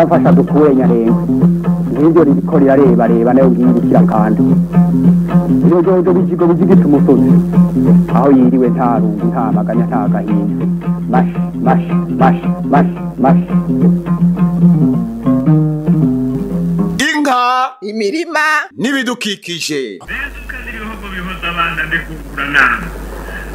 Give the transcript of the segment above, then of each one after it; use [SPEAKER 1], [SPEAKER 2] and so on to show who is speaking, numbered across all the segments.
[SPEAKER 1] Afasha dukure nyarenga ngiryo ririko rirareba reba nayo ngirikira kandi iyo jojo bijigo bijigita umusozi aho yiriwe nta rungu nta maganya nta gahinda mash mash mash mash mash
[SPEAKER 2] Inka
[SPEAKER 3] imirima
[SPEAKER 2] n'ibidukikije
[SPEAKER 4] ibihugu bihoza abana ndikukura nama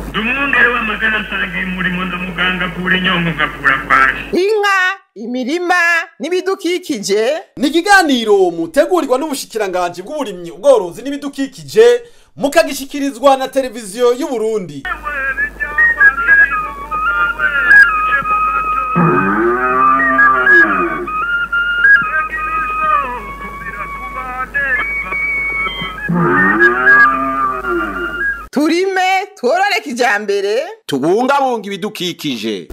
[SPEAKER 4] ndumwungere w'amagana nsangiye umurimo ndamuganga avura inyongo nkavura kwaje
[SPEAKER 3] inka imirima n'ibidukikije
[SPEAKER 5] Ni ikiganiro mutegurirwa n'ubushikiranganje bw'uburimyi ubworozi n'ibidukikije mukagishikirizwa na televiziyo y'u Burundi.
[SPEAKER 3] Turime tworore kijambere
[SPEAKER 2] Tubungabunga ibidukikije.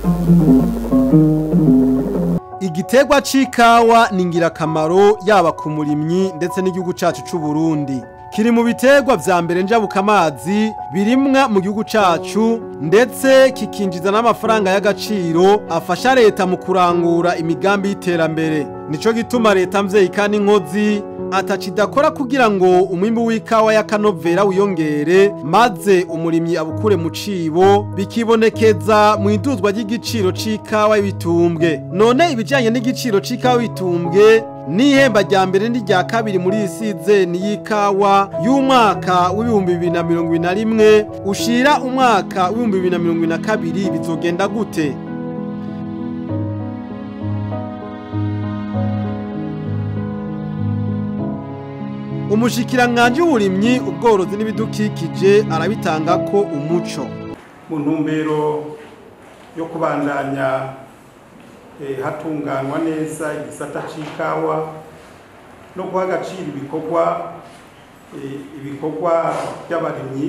[SPEAKER 5] Igiterwa c'ikawa ni ingirakamaro yaba ku murimyi ndetse n'igihugu cacu c'u Burundi. Kiri mu biterwa vya mbere njabukamazi birimwa mu gihugu cacu ndetse kikinjiza n'amafaranga y'agaciro afasha leta mu kurangura imigambi y'iterambere. Nico gituma leta mvyeyi kandi inkozi atacidakora kugira ngo umwimbu w'ikawa y'akanovera wiyongere maze umurimyi abukure mu cibo bikibonekeza mu iduzwa ry'igiciro c'ikawa y'ibitumbwe. None ibijanye n'igiciro c'ikawa y'ibitumbwe n'ihemba rya mbere n'irya kabiri muri isizeni y'ikawa y'umwaka w'ibihumbi bibiri na mirongo ibiri na rimwe ushira umwaka w'ibihumbi bibiri na mirongo ibiri na kabiri bizogenda gute? Umushikiranganji w'uburimyi ubworozi n'ibidukikije arabitanga ko umuco.
[SPEAKER 6] Mu ntumbero yo kubandanya hatunganywa neza igisata c'ikawa no guha agaciro ibikorwa by'abarimyi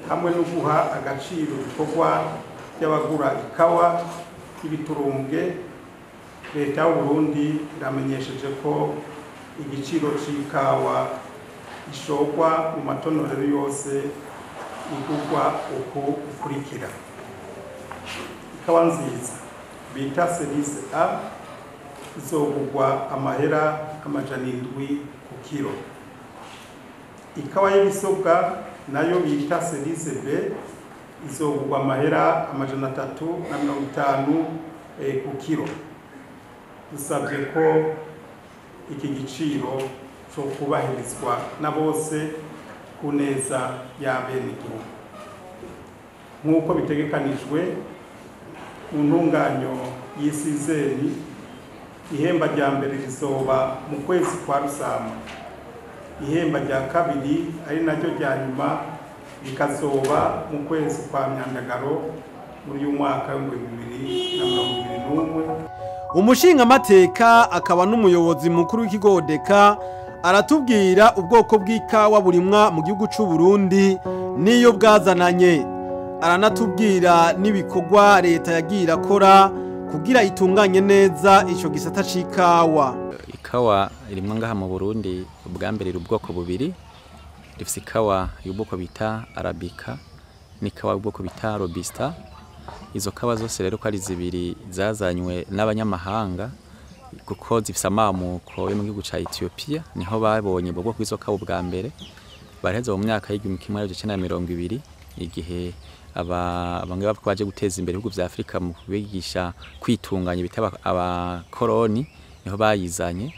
[SPEAKER 6] hamwe no guha agaciro ibikorwa by'abagura ikawa y'ibiturumbwe, leta y'u Burundi iramenyesheje ko igiciro c'ikawa ishorwa mu matonorero yose igurwa uko ukurikira. Ikawa nziza bita Serise A izogurwa amahera 700 ku kiro. Ikawa y'ibisobwa nayo bita Serise B izogurwa amahera 350 ku kiro. Dusabye ko iki giciro cyo kubahirizwa na bose ku neza y'abenegihugu nk'uko bitegekanijwe mu ntunganyo y'isizeni. Ihemba rya mbere rizoba mu kwezi kwa Rusama, ihemba rya kabiri ari naryo rya nyuma rikazoba mu kwezi kwa Myandagaro muri uyu mwaka w'ibihumbi bibiri na mirongo ibiri n'umwe.
[SPEAKER 5] Umushingamateka akaba n'umuyobozi mukuru w'ikigo Odeka aratubwira ubwoko bw'ikawa burimwa mu gihugu c'u Burundi niyo bwazananye. Aranatubwira n'ibikorwa leta yagiye irakora kugira itunganye neza ico gisata c'ikawa.
[SPEAKER 7] Ikawa irimwa ngaha mu Burundi ubwa mbere iri ubwoko bubiri, rifise ikawa y'ubwoko bita Arabica n'ikawa y'ubwoko bita Robusta. Izo kawa zose rero ko ari zibiri zazanywe n'abanyamahanga kuko zifise amamuko yo mu gihugu ca Ethiopia, niho babonye ubwo bwoko bw'izo kawa ubwa mbere. Baraheza mu myaka y'1920 igihe bamwe bavuga baje guteza imbere ibihugu vya Afrika mu kubigisha kwitunganya bita abakoroni, niho bayizanye.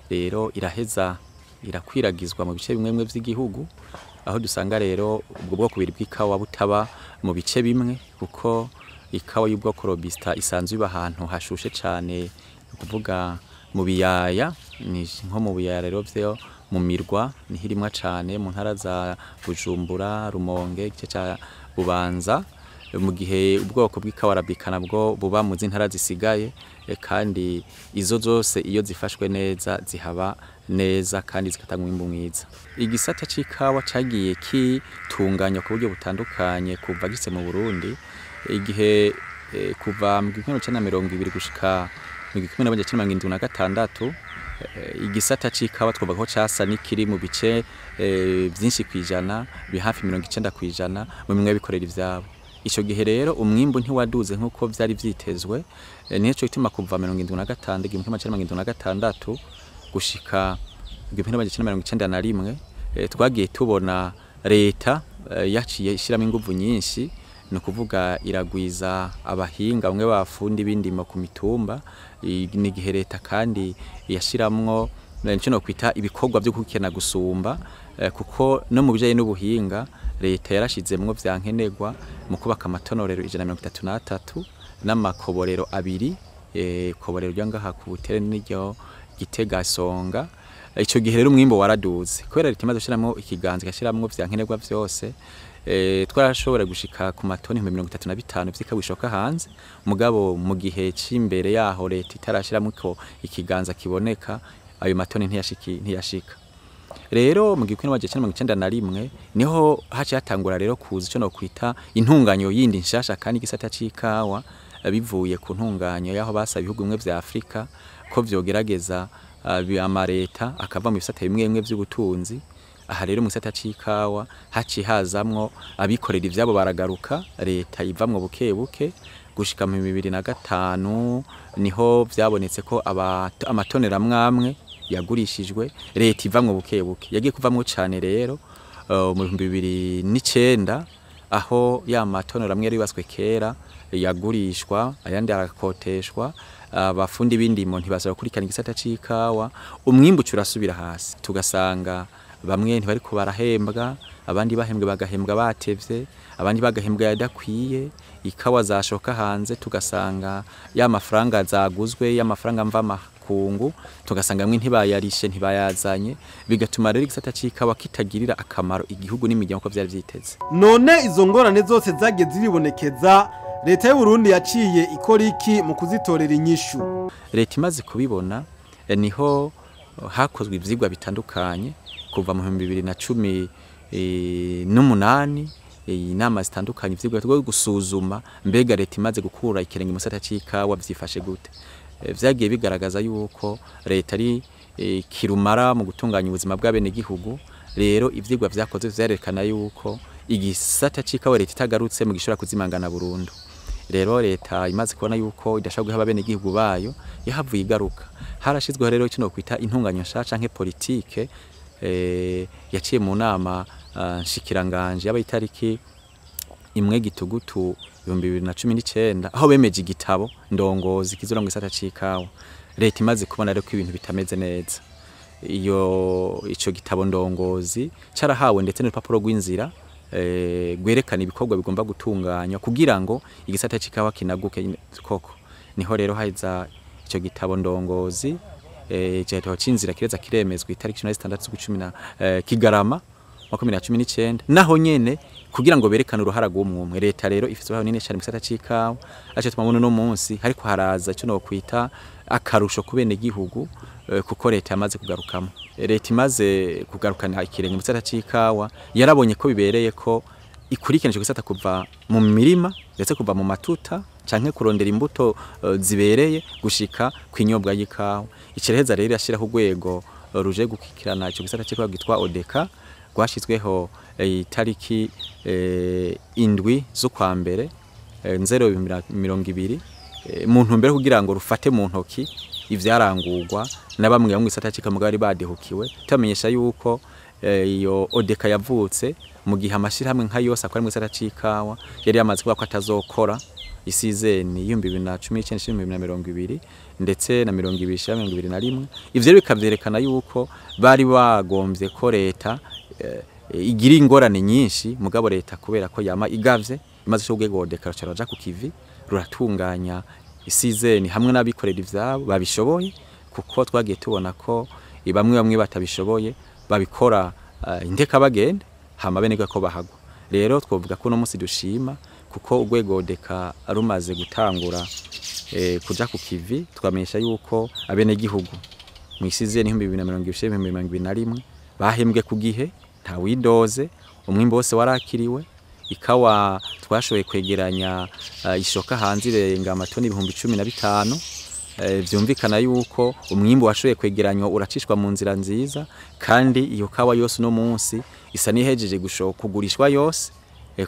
[SPEAKER 7] Rero iraheza irakwiragizwa mu bice bimwe bimwe vy'igihugu, aho dusanga rero ubwo bwoko bubiri bw'ikawa butaba mu bice bimwe, kuko ikawa y'ubwoko Robusta isanzwe iba ahantu hashushe cane, ni ukuvuga mu biyaya, ni nko mu biyaya rero vyo mu mirwa niho irimwa cane, mu ntara za Bujumbura, Rumonge, igice ca Bubanza, mu gihe ubwoko bw'ikawa Arabica nabwo buba mu zintara zisigaye, kandi izo zose iyo zifashwe neza zihaba neza kandi zigatanga umwimbu mwiza. Igisata c'ikawa cagiye kitunganywa ku buryo butandukanye kuva gise mu Burundi, igihe kuva mu gihumbi kimwe na mirongo ibiri gushika mu gihumbi kimwe n'amajana icenda na mirongo indwi na gatandatu, igisata c'ikawa twovuga ko casa n'ikiri mu bice vyinshi kwijana, bi hafi 90% mu bimwe bikorera ivyabo. Ico gihe rero umwimbu ntiwaduze nkuko vyari vyitezwe. Nico gituma kuva 75 1976 gushika 1991 twagiye tubona leta yaciye ishiramo inguvu nyinshi, no kuvuga iragwiza abahinga bamwe bafundi b'indimo ku mitumba. Ni gihe leta kandi yashiramwo nico no kwita ibikorwa byo kukena gusumba, kuko no mu bijanye n'ubuhinga leta yarashizemwo vyankenerwa mu kubaka amatonorero 133 n'amakoborero abiri, koborero ryo ngaha ku Butere n'iryo Gitega Songa. Ico gihe rero umwimbo waraduze kubera leta imaze gushiramwo ikiganza igashiramwo vyankenerwa vyose. Twarashobora gushika ku matoni 35 vy'ikawishoka hanze, mugabo mu gihe c'imbere yaho leta itarashiramwo ko ikiganza kiboneka ayo matoni ntiyashika. Rero mu 1991 niho haciye hatangura rero kuza ico no kwita intunganyo yindi nshasha kandi igisata c'ikawa, bivuye ku ntunganyo yaho basaba ibihugu bimwe vya Afrika ko vyogerageza amareta akava mu bisata bimwe bimwe vy'ubutunzi. Aha rero mu gisata c'ikawa haciye hazamwo abikorera ivyabo baragaruka, leta ivamwo buke buke gushika mu 2005 niho vyabonetse ko amatonera amwe yagurishijwe, leta ivamwo buke buke. Yagiye kuvamwo cane rero mu 2009 aho ya matonera amwe yubatswe kera yagurishwa ayandi arakoteshwa, abafundi b'indimo ntibasaba gukurikirana igisata c'ikawa, umwimbu urasubira hasi, tugasanga bamwe ntibariko barahembwa, abandi bahembwe bagahembwa batevye, abandi bagahembwa yadakwiye. Ikawa zashoka hanze tugasanga ya mafaranga zaguzwe, ya mafaranga mva makungu tugasanga mwe ntibayarishe ntibayazanye, bigatuma rero igisata c'ikawa kitagirira akamaro igihugu n'imiryango ko vyari vyiteze.
[SPEAKER 5] None izo ngorane zose zagiye ziribonekeza, leta y'u Burundi yaciye ikora iki mu kuzitorera inyishu?
[SPEAKER 7] Leta imaze kubibona niho hakozwe ivyigwa bitandukanye kuva mu 2018, inama zitandukanye, ivyigwa byo gusuzuma mbega leta imaze gukura ikirenge mu gisata c'ikawa vyifashe gute. Vyagiye bigaragaza yuko leta ari kirumara mu gutunganya ubuzima bw'abenegihugu. Rero ivyigwa vyakozwe vyarekana yuko igisata c'ikawa leta itagarutse mu gishobora kuzimangana burundu. Rero leta imaze kubona yuko idashobora guha abenegihugu bayo, yahavuye igaruka. Harashizweho rero ico nokwita intunganyo nshasha canke politike yaciye mu nama nshikiranganje yabaye itariki 1 Gitugutu 2019, aho bemeje igitabo ndongozi kizura mu gisata c'ikawa. Leta imaze kubona rero ko ibintu bitameze neza, iyo ico gitabo ndongozi carahawe ndetse n'urupapuro rw'inzira gwerekana ibikorwa bigomba gutunganywa kugira ngo igisata c'ikawa kinaguke koko. Niho rero haiza ico gitabo ndongozi igitabo c'inzira kireza kiremezwa itariki 16 z'ukwa Kigarama 2019, naho nyene kugira ngo berekane uruhara rw'umwe. Leta rero ifite uruhara runini cyane mu gisata c'ikawa, aco tumabona no munsi hariko haraza ico no kwita akarusho ku benegihugu, kuko leta yamaze kugarukamo. Leta imaze kugarukana ikirenge mu gisata c'ikawa yarabonye ko bibereye ko ikurikirana ico gisata kuva mu mirima ndetse kuva mu matuta canke kurondera imbuto zibereye gushika kwinyobwa y'ikawa. Icereheza rero yashiraho urwego ruje gukikirana ico gisata c'ikawa gitwa ODECA, rwashizweho itariki 7 z'ukwa mbere 2020 mu ntumbero kugira ngo rufate mu ntoki ivyarangurwa na bamwe mu gisata c'ikawa bari badehukiwe. Tubamenyesha yuko iyo ODECA yavutse mu gihe amashirahamwe nka yose akora mu gisata c'ikawa yari yamaze kuvuga ko atazokora isizeni 2019 2020 ndetse na 2021. Ivyo bikavyerekana yuko bari bagomvye ko leta igira ingorane nyinshi, mugabo leta kubera ko yama igavye imaze cyo urwego ODECA ruca ku kivi ruratunganya isizeni hamwe n'abikorera ivyabo babishoboye, kuko twagiye tubona ko bamwe batabishoboye babikora indeka bagenda hama bene ko bahagwa. Rero twovuga ko no musi dushima kuko urwego ODECA rumaze gutangura kuja ku kivi, twamenyesha yuko abenegihugu mu isizeni 2020 bahembwe ku gihe, nta widoze, umwimbo wose warakiriwe. Ikawa twashoboye kwegeranya ishoka hanze irenga amatoni 15,000. Vyumvikana yuko umwimbo washoboye kwegeranywa uracishwa mu nzira nziza, kandi iyo kawa yose no munsi isa nihejeje kugurishwa yose,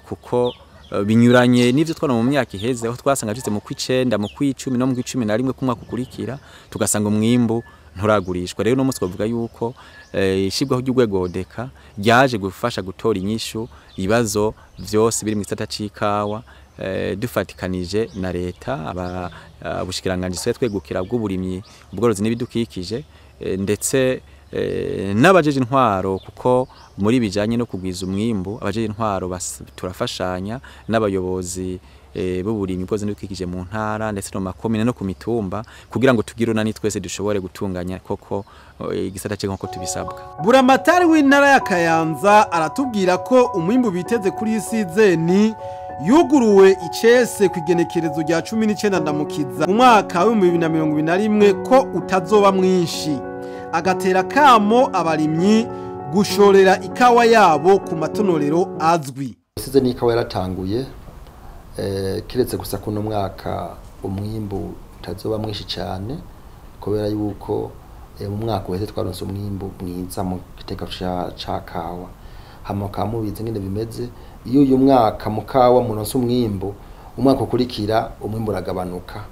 [SPEAKER 7] kuko Binyuranye n'ivyo twabona mu myaka iheze, aho twasanga dushitse mu kw'icenda, mu kw'icumi no mu kw'icumi na rimwe k'umwaka ukurikira, tugasanga umwimbu nturagurishwa. Rero uno munsi twavuga yuko ishirwaho ry'urwego ODECA ryaje gufasha gutora inyishu ibibazo vyose biri mu gisata c'ikawa, dufatikanije na leta, ubushikiranganji twe twegukira bw'uburimyi, ubworozi n'ibidukikije, ndetse n'abajeje intwaro, kuko muri bijanye no kugwiza umwimbu abajeje intwaro turafashanya n'abayobozi b'uburimyi, ubworozi n'ibidukikije mu ntara ndetse no mu makomine no ku mitumba, kugira ngo tugire urunani twese dushobore gutunganya koko igisata c'ikawa nkuko tubisabwa.
[SPEAKER 5] Buramatari w'intara ya Kayanza aratubwira ko umwimbu biteze kuri isizeni yuguruwe icese ku igenekerezo rya 19 Ndamukiza mu mwaka wa 2021 ko utazoba mwinshi, agatera kamo abarimyi gushorera ikawa yabo ku matonorero azwi.
[SPEAKER 8] Isizeni y'ikawa yaratanguye, kiretse gusa kuno mwaka umwimbu utazoba mwinshi cyane, kubera yuko mu mwaka uheze twaronse umwimbu mwiza mu gitega ca kawa. Hama bakaba mubizi ngene bimeze, iyo uyu mwaka mu kawa muronse umwimbu, umwaka ukurikira umwimbu uragabanuka,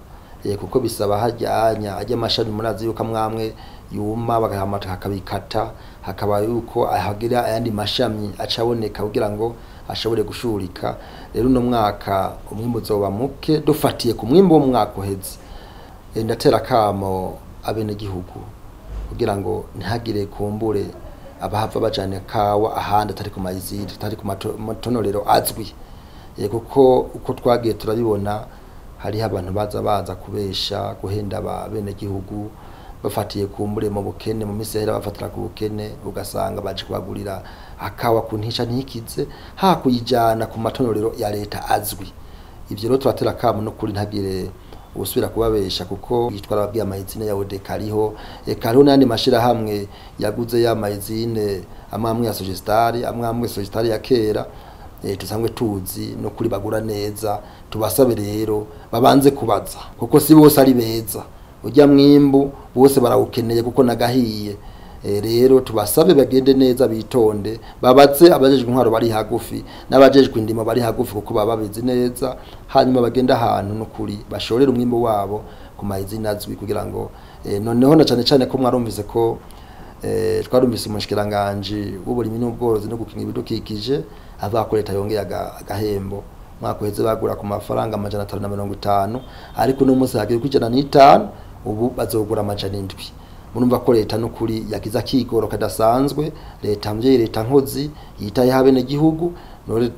[SPEAKER 8] kuko bisaba hajyanya ajya amashami, murazi yuko amwamwe yuma bagahamata hakabikata, hakaba yuko ahagira ayandi mashami acaboneka kugira ngo ashobore gushurika. Rero uno mwaka umwimbu uzoba muke dufatiye ku mwimbu w'umwaka uheze. Ndatera kamo abenegihugu kugira ngo ntihagire kumbure abahava bajana kawa ahandi atari ku mayizire, atari ku matonorero azwi, kuko uko twagiye turabibona hariho abantu baza kubesha guhenda abenegihugu bafatiye kumbure mu bukene, mu misehera bafatira ku bukene, ugasanga baje kubagurira akawa ku ntisha ntikize, ha kuyijana ku matonorero ya leta azwi. Ivyo rero turatera kamo no kuri ntagire usubira kubabesha, kuko yitwara ababwiye amayizine ya ODECA ariho, eka hariho n'ayandi mashirahamwe yaguze ya mayizine amwe ya Sogestari, amwe Sogestari ya kera, tusanzwe tuzi no kuri bagura neza. Tubasabe rero babanze kubaza, kuko si bose ari beza, ujya mwimbu bose barawukeneye kuko nagahiye. Rero tubasabe bagende neza, bitonde, babaze abajejwe intwaro bari hagufi n'abajejwe indimo bari hagufi, kuko baba babizi neza, hanyuma bagenda ahantu no kuri bashorera umwimbu wabo ku mayizina azwi, kugira ngo noneho na cane cane ko mwarumvise ko twarumvise umushikiranganje w'uburimyi n'ubworozi no gukinga ibidukikije avuga ko leta yongeye agahembo. Mwaka uheze bagura ku mafaranga 550, ariko no munsi hagiye ku 105, ubu bazogura 700. Murumva ko leta nukuri yagize akigoro kadasanzwe, leta mvyeyi, leta nkozi yitaye habene gihugu. Nore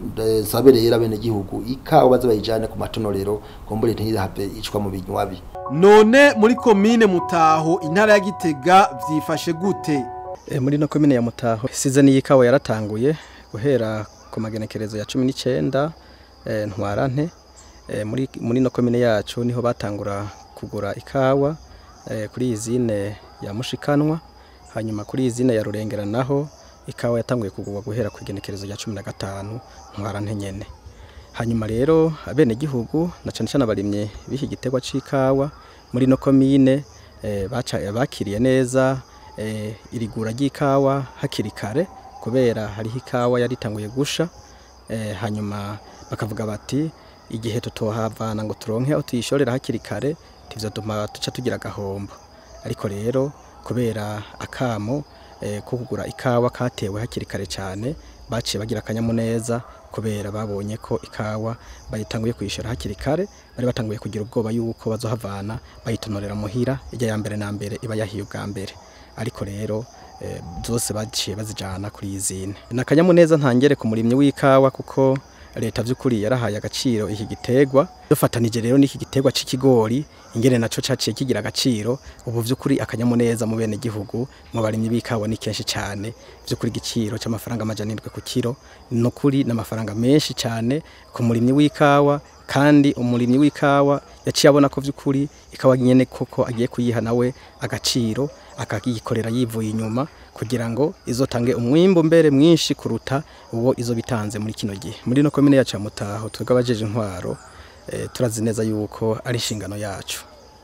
[SPEAKER 8] sabe rero abene gihugu ikawa baze bayijane ku matonorero, kumbure ntihave icwa mu binywabi.
[SPEAKER 5] None muri komine Mutaho intara ya Gitega vyifashe gute?
[SPEAKER 9] Muri no komine ya Mutaho season y'ikawa yaratanguye guhera ku magenekerezo ya 19 Ntwarante. Muri no komine yacu niho batangura kugura ikawa kuri izine ya Mushikanwa, hanyuma kuri izine ya Rurengera naho ikawa yatanguye kugurwa guhera ku igenekerezo rya 15 Ntwarante nyene. Hanyuma rero abene gihugu na cane cane abarimye b'iki gitegwa c'ikawa muri no komine bakiriye neza irigura ry'ikawa hakiri kare, kubera hariho ikawa yaritanguye gusha, hanyuma bakavuga bati igihe tutohavana ngo turonke aho tuyishorera hakiri kare tivyotuma tuca tugira agahombo. Ariko rero kubera akamo ko kugura ikawa katewe hakiri kare cyane, baciye bagira akanyamuneza kubera babonye ko ikawa bayitanguye kuyishora hakiri kare. Bari batanguye kugira ubwoba yuko bazohavana bayitonorera muhira, ijya ya mbere na mbere iba yahiye ubwa mbere. Ariko rero zose baciye bazijana kuri izine. Nakanyamuneza ntangere ku murimyi w'ikawa, kuko leta vy'ukuri yarahaye agaciro iki gitegwa. Dufatanije rero n'iki gitegwa c'ikigori ingene naco caciye kigira agaciro, ubu vy'ukuri akanyamuneza mu bene gihugu mu barimyi b'ikawa ni kenshi cyane. Vy'ukuri igiciro c'amafaranga 700 ku kiro no kuri n'amafaranga menshi cyane ku murimyi w'ikawa, kandi umurimyi w'ikawa yaciye abona ko vy'ukuri ikawa nyene koko agiye kuyiha nawe agaciro, akagikorera yivuye inyuma kugira ngo izotange umwimbu mbere mwinshi kuruta uwo izo bitanze muri kino gihe. Muri no komine yacu ya Mutaho twebwe abajeje intwaro turazi neza yuko ari inshingano yacu.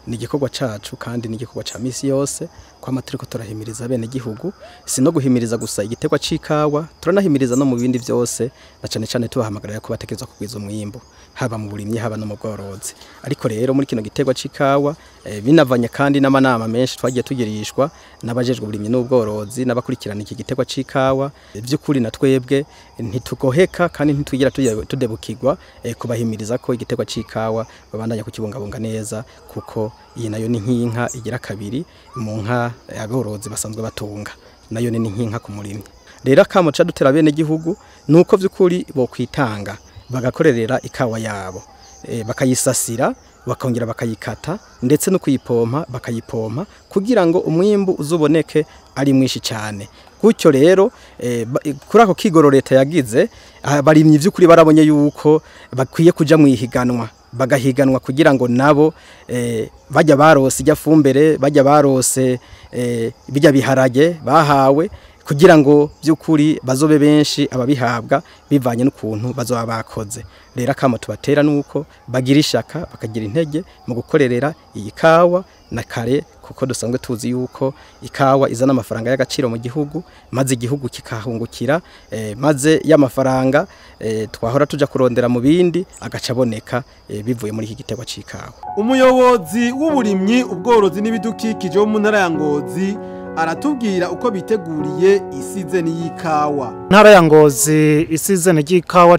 [SPEAKER 9] Ni igikorwa cacu kandi ni igikorwa ca misi yose kwama turiko turahimiriza bene gihugu, si no guhimiriza gusa igiterwa c'ikawa, turanahimiriza no mu bindi vyose, na cane cane tubahamagarira ko batekerezwa kugwiza umwimbu haba mu burimyi haba no mu bworozi. Ariko rero muri kino giterwa c'ikawa binavanye kandi n'amanama menshi twagiye tugirishwa n'abajejwe uburimyi n'ubworozi n'abakurikirana iki giterwa c'ikawa, by'ukuri na twebwe ntitugoheka kandi ntitwigira tudebukirwa kubahimiriza ko igiterwa c'ikawa babandanya kukibungabunga neza, kuko iyi nayo ni nk'inka igira kabiri mu nka aborozi basanzwe batunga, nayo ni nk'inka ku murimyi. Rero akamo ca dutera bene gihugu nuko vy'ukuri bo kwitanga bagakorerera ikawa yabo, bakayisasira bakongera bakayikata ndetse no kuyipompa bakayipompa kugira ngo umwimbu uzuboneke ari mwinshi cyane. Gutyo rero kuri ako kigoro leta yagize, abarimyi vy'ukuri barabonye yuko bakwiye kuja mu ihiganwa, bagahiganwa kugira ngo nabo bajya barose ijya fumbere, bajya barose bijya biharage bahawe, kugira ngo by'ukuri bazobe benshi ababihabwa bivanye n'ukuntu bazoba bakoze. Rero akamo tubatera nuko bagira ishaka bakagira intege mu gukorerera iyi kawa na kare, kuko dusanzwe tuzi yuko ikawa izana amafaranga y'agaciro mu gihugu, maze igihugu kikahungukira, maze y'amafaranga twahora tuja kurondera mu bindi agacaboneka bivuye muri iki giterwa c'ikawa.
[SPEAKER 5] Umuyobozi w'uburimyi ubworozi n'ibidukikije wo mu ntara ya Ngozi aratubwira uko biteguriye isizeni y'ikawa.
[SPEAKER 10] Ntara ya Ngozi isizeni y'ikawa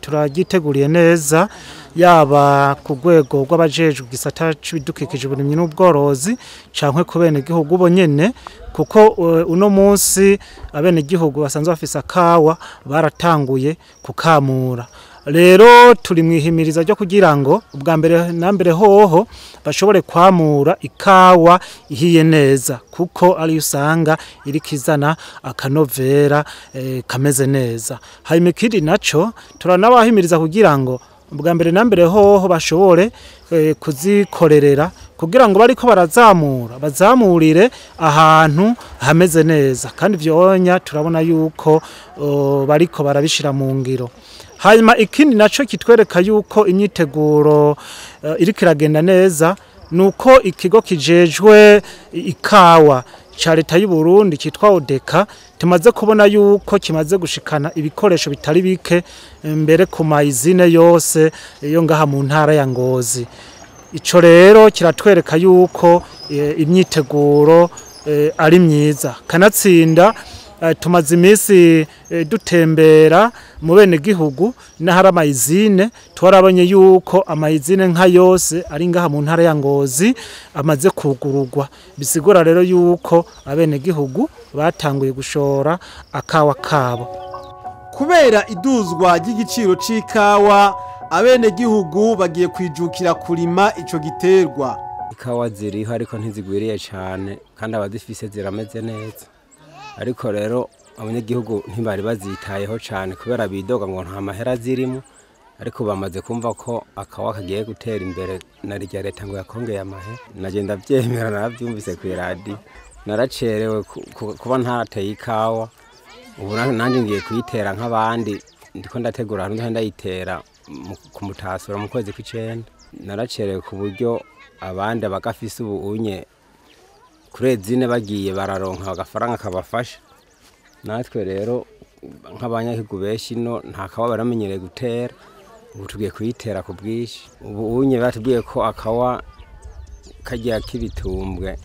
[SPEAKER 10] turayiteguriye neza, yaba ku rwego rw'abajejwe igisata c'ibidukikije uburimyi n'ubworozi canke ku bene gihugu bo nyene, kuko uno munsi abene gihugu basanzwe bafise akawa baratanguye kukamura. Rero turi mwihimiriza ryo kugira ngo ubwa mbere na mbere hoho bashobore kwamura ikawa ihiye neza, kuko ari usanga iri kizana akanovera kameze neza. Hanyuma ikindi naco turanabahimiriza kugira ngo ubwa mbere na mbere hoho bashobore kuzikorerera kugira ngo bariko barazamura bazamurire ahantu hameze neza, kandi vyonya turabona yuko bariko barabishira mu ngiro. Hanyuma ikindi naco kitwereka yuko imyiteguro iriko iragenda neza nuko ikigo kijejwe ikawa ca leta y'u Burundi kitwa Odeka tumaze kubona yuko kimaze gushikana ibikoresho bitari bike mbere ku mayizine yose yo ngaha mu ntara ya Ngozi. Ico rero kiratwereka yuko imyiteguro ari myiza. Kanatsinda tumaze iminsi dutembera mu bene gihugu n'ahari amayizine, twarabonye yuko amayizine nka yose ari ngaha mu ntara ya Ngozi amaze kugururwa, bisigura rero yuko abene gihugu batanguye gushora akawa kabo.
[SPEAKER 5] Kubera iduzwa ry'igiciro c'ikawa, abene gihugu bagiye kwijukira kurima ico giterwa.
[SPEAKER 11] Ikawa ziriho ariko ntizigwiriye cyane kandi abazifise zirameze neza, ariko rero abanyagihugu ntibari bazitayeho cyane kubera bidoga ngo nta mahera zirimo, ariko bamaze kumva ko akawa kagiye gutera imbere na rya leta ngo yakongeye amahe. Nagenda byemera narabyumvise ku iradi, naracerewe kuba ntateye ikawa, ubu nanjye ngiye kuyitera nk'abandi, ndiko ndategura ahantu ndayitera ku mutasura mu kwezi kw'icenda. Naracerewe ku buryo abandi bagafise ubu unye kuri zine bagiye bararonka agafaranga kabafasha. Natwe rero nk'abanyagihugu benshi no nta kawa baramenyereye gutera, ubu tugiye kuyitera ku bwinshi. Ubu unye batubwiye ko akawa kagiye kibitumbwe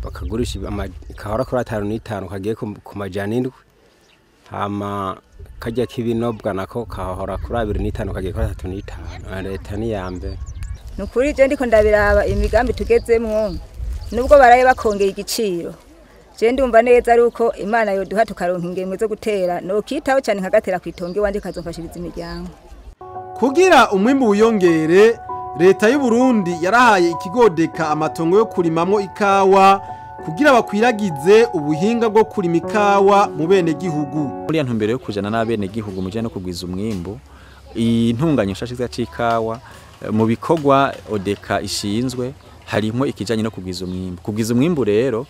[SPEAKER 11] bakagurisha kahora kuri 5.5 kagiye ku 700, hama kajya kibinobwa nako kahora kuri 2.5 kagiye kuri 3.5. Leta ni ya mbere.
[SPEAKER 12] Nukuri je ndiko ndabiraba imigambi tugezemwo nubwo baraye bakongeye igiciro, je ndumva neza ari uko Imana yoduha tukaronka ingemwe zo gutera, no kitaho cyane nkagatera kwitonge wanje kazomfashiriza imiryango.
[SPEAKER 5] Kugira umwimbu wiyongere, leta y'u Burundi yarahaye ikigodeka amatongo yo kurimamwo ikawa kugira bakwiragize ubuhinga bwo kurima ikawa mu bene gihugu.
[SPEAKER 7] Muri ya ntumbero yo kujana n'abene gihugu muje no kugwiza umwimbu, intunganya nshasha c'ikawa mu bikorwa Odeka ishinzwe harimo ikijanye no kugwiza umwimbu. Kugwiza umwimbu rero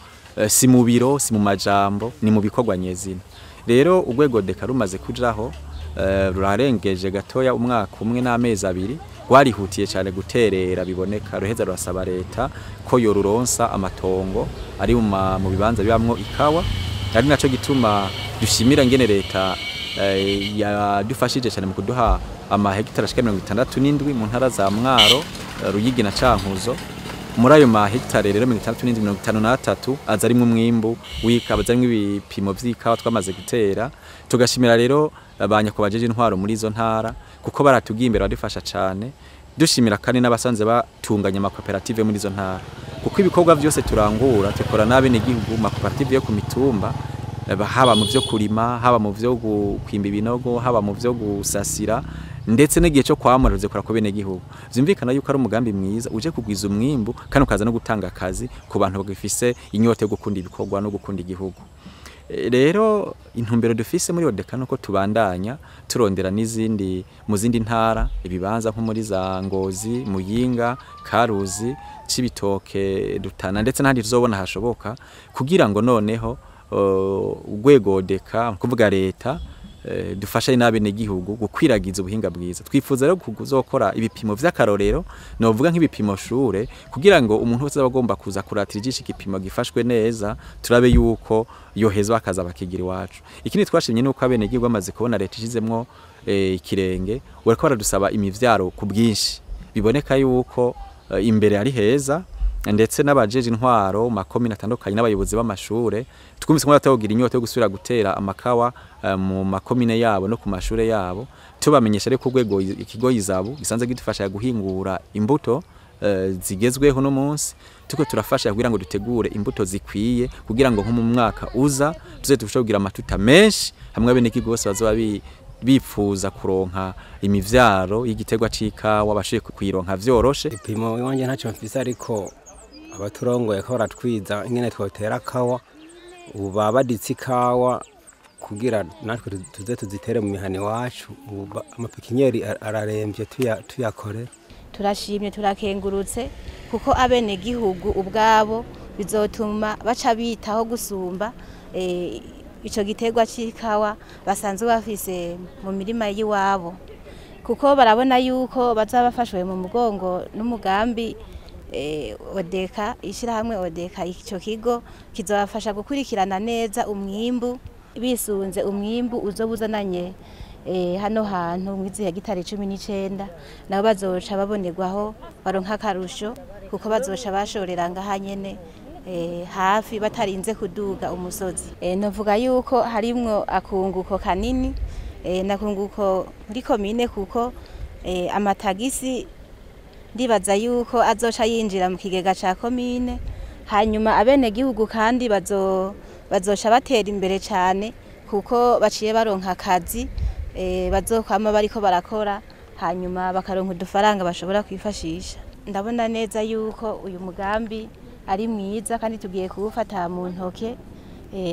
[SPEAKER 7] si mu biro, si mu majambo, ni mu bikorwa nyezina. Rero urwego Odeka rumaze kujaho rurarengeje gatoya umwaka umwe n'amezi abiri, rwarihutiye cyane guterera biboneka, ruheza rurasaba leta ko yoruronsa amatongo ari mu bibanza bibamwo ikawa. Ari naco gituma dushimira ngene leta yadufashije cyane mu kuduha amahegitari ashika 67 mu ntara za Mwaro, Ruyigi na Cankuzo. Muri ayo mahegitari rero 67 53 aza arimwo umwimbu w'ikawa, aza arimwo ibipimo vy'ikawa twamaze gutera. Tugashimira rero abanyakubajeje intwaro muri izo ntara kuko baratugiye imbere badufasha cyane. Dushimira kandi n'abasanze batunganya amakoperative muri izo ntara, kuko ibikorwa byose turangura tukora n'abenegihugu mu makoperative yo ku mitumba, haba mu vyo kurima, haba mu vyo kwimba ibinogo, haba mu vyo gusasira, ndetse n'igihe cyo kwamura ruzekora ku benegihugu. Vyumvikana yuko ari umugambi mwiza uje kugwiza umwimbu kandi ukaza no gutanga akazi ku bantu bagifise inyota yo gukunda ibikorwa no gukunda igihugu. Rero intumbero dufise muri Odeka nuko tubandanya turondera n'izindi mu zindi ntara ibibanza nko muri za Ngozi, Muyinga, Karuzi, Cibitoke, Rutana ndetse n'ahandi tuzobona hashoboka, kugira ngo noneho urwego Odeka kuvuga leta dufasha n'abenegihugu gukwiragiza ubuhinga bwiza. Twifuza rero kuzokora ibipimo vy'akarorero, novuga nk'ibipimo shure, kugira ngo umuntu wese agomba kuza kuratira ijisho igipimo gifashwe neza, turabe yuko yohezwa akaza bakigira iwacu. Ikindi twashimye nuko abenegihugu bamaze kubona leta ishizemwo ikirenge, bariko baradusaba imivyaro ku bwinshi, biboneka yuko imbere ari heza. Ndetse n'abajeje intwaro makomine atandukanye n'abayobozi b'amashure twumvise ko batawogira inyota yo gusubira gutera amakawa mu makomine yabo no ku mashure yabo. Tubamenyesha rero ko urwego ikigo Izabu gisanzwe gidufasha guhingura imbuto zigezweho no munsi, tuko turafasha kugira ngo dutegure imbuto zikwiye kugira ngo nko mu mwaka uza tuze tushobore kugira amatuta menshi hamwe abenegihugu bose bazoba bipfuza kuronka imivyaro y'igiterwa c'ikawa bashoboye kuyironka vyoroshe.
[SPEAKER 11] Ipimo iwanje ntacyo mfise, ariko abaturongoye ko baratwiza ingene twotera kawa, ubu babaditse ikawa kugira natwe tuze tuzitere mu mihana iwacu. Ubu amapikinyeri araremvye tuyakorera.
[SPEAKER 13] Turashimye, turakengurutse kuko abenegihugu ubwabo bizotuma baca bitaho gusumba ico giterwa c'ikawa basanzwe bafise mu mirima y'iwabo, kuko barabona yuko bazaba bafashwe mu mugongo n'umugambi Odeka, ishirahamwe Odeka. Ico kigo kizobafasha gukurikirana neza umwimbu, bisunze umwimbu uzobuzananye hano hantu mwizi hegitari 19, nabo bazoca babonerwaho baronka akarusho kuko bazoca bashorera ngaha nyene hafi batarinze kuduga umusozi. Novuga yuko harimwo akunguko kanini, nakunguko muri komine kuko amatagisi ndibaza yuko azoca yinjira mu kigega ca komine, hanyuma abenegihugu kandi bazoca batera imbere cyane kuko baciye baronka akazi bazokwama bariko barakora, hanyuma bakaronka udufaranga bashobora kwifashisha. Ndabona neza yuko uyu mugambi ari mwiza kandi tugiye kuwufata mu ntoke.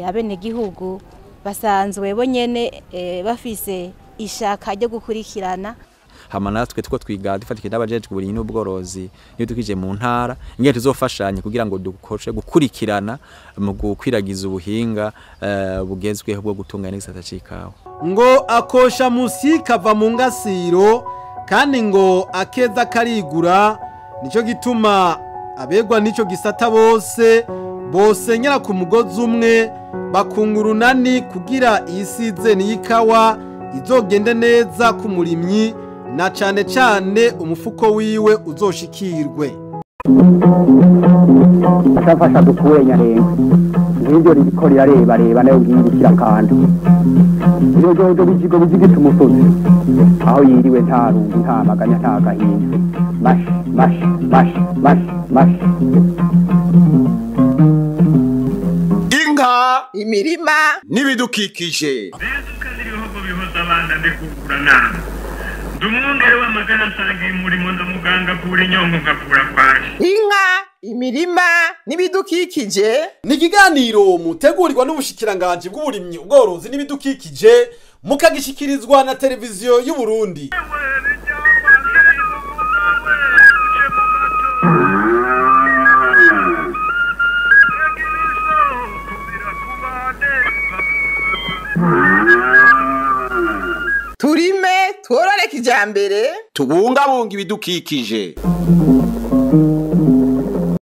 [SPEAKER 13] Abenegihugu basanzwe bonyene bafise ishaka ryo gukurikirana.
[SPEAKER 7] Hama natwe tuko twiga dufatikije n'abajejwe uburimyi n'ubworozi niyo dukije mu ntara ingene tuzofashanya kugira ngo dukoshe gukurikirana mu gukwiragiza ubuhinga bugezweho bwo gutunganya igisata c'ikawa.
[SPEAKER 5] Ngo akosha musi kava mu ngasiro kandi ngo akeza karigura, nico gituma abegwa nico gisata bose bosenyera ku mugozi umwe bakungurunani kugira isize n'ikawa izogende neza ku murimyi na cane cane umufuko wiwe uzoshikirwe.
[SPEAKER 1] Afasha dukure nyarenga ngiryo ririko rirareba reba nayo ngiye kandi iyo bijigo bijigita umusozi aho yiriwe nta rungu nta maganya nta gahinda. Mash mash mash mash mash.
[SPEAKER 2] Inka,
[SPEAKER 3] imirima
[SPEAKER 2] n'ibidukikije.
[SPEAKER 4] Ndumwungere w'amagana nsangiye umurimo ndamuganga avura inyongo nkavura kwaje.
[SPEAKER 3] Inka, imirima n'ibidukikije
[SPEAKER 5] ni ikiganiro mutegurirwa n'ubushikiranganje bw'uburimyi, ubworozi n'ibidukikije, mukagishikirizwa na televiziyo y'u Burundi.
[SPEAKER 3] Turime Tworore kijambere.
[SPEAKER 2] Tubungabunga ibidukikije.